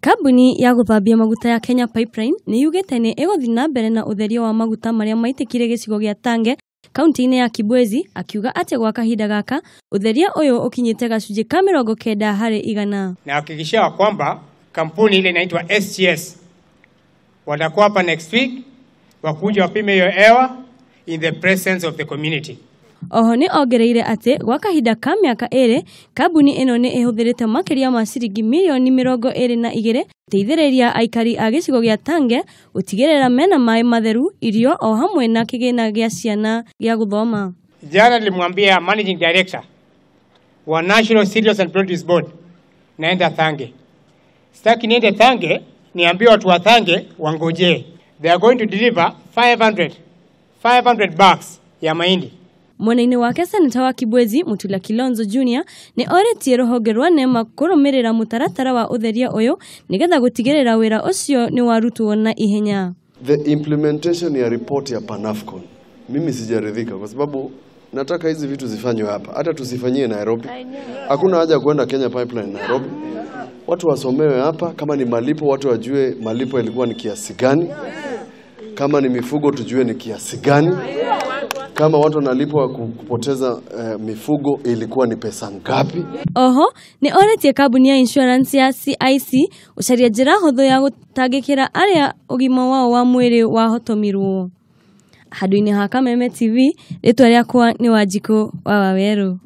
Kambuni ya gũthambia maguta ya Kenya Pipeline nĩ yugĩte nĩ ĩgũthiĩ na mbere na ũtheria wa maguta marĩa maitĩkire gĩcigo gĩa Tange kaunti-inĩ ya Kibwezi, akiuga atĩ gwa kahinda gaka ũtheria ũyũ ũkinyĩte gacunjĩ ka 90%. Nahakikishia kwamba kampuni ile inaitwa SGS watakuwa hapa next week wakuja wapime hiyo hewa in the presence of the community. Oho nĩ ongereire atĩ gwa kahinda ka mĩaka 2 kambuni ĩno nĩ ĩhũthĩrĩte makĩria ma ciringi mirioni 22 gũteithĩrĩria aikari a gĩcigo gĩa Tange gũtigĩrĩra mena maĩ matheru, irio o hamwe na kĩgĩna gĩa ciana gĩa gũthoma. Jana nilimwambia managing director wa National Cereals and Produce Board naenda Thange. Sitaki niende Thange niambie watu wa Thange wangojee. They are going to deliver 500 bags ya mahindi. Mwena-inĩ wake seneta wa Kibwezi Mutula Kilonzo Jr nĩ orĩtie rũhonge rwa NEMA kũrũmĩrĩra mũtaratara wa ũtheria ũyũ nĩgetha gũtigĩrĩra wĩra ũcio nĩ warutwo na ihenya. The implementation ya report ya Panafcon, mimi sijaridhika kwa sababu nataka hizi vitu zifanywe hapa, hata tusifanyie Nairobi. Hakuna haja kwenda Kenya Pipeline Nairobi. Watu wasomewe hapa, kama ni malipo watu wajue malipo yalikuwa ni kiasi gani, kama ni mifugo tujue ni kiasi gani, kama watu wanalipwa kupoteza mifugo ilikuwa ni pesa ngapi. Oho nĩ orĩtie kambuni ya insurance ya CIC gũcaria njĩra hũthũ ya gũtangĩkĩra arĩa ũgima wao wa mwĩrĩ wahotomirwo. Handũ-inĩ ha Kameme TV, rĩtwa rĩakwa nĩ Wanjikũ wa Wawerũ.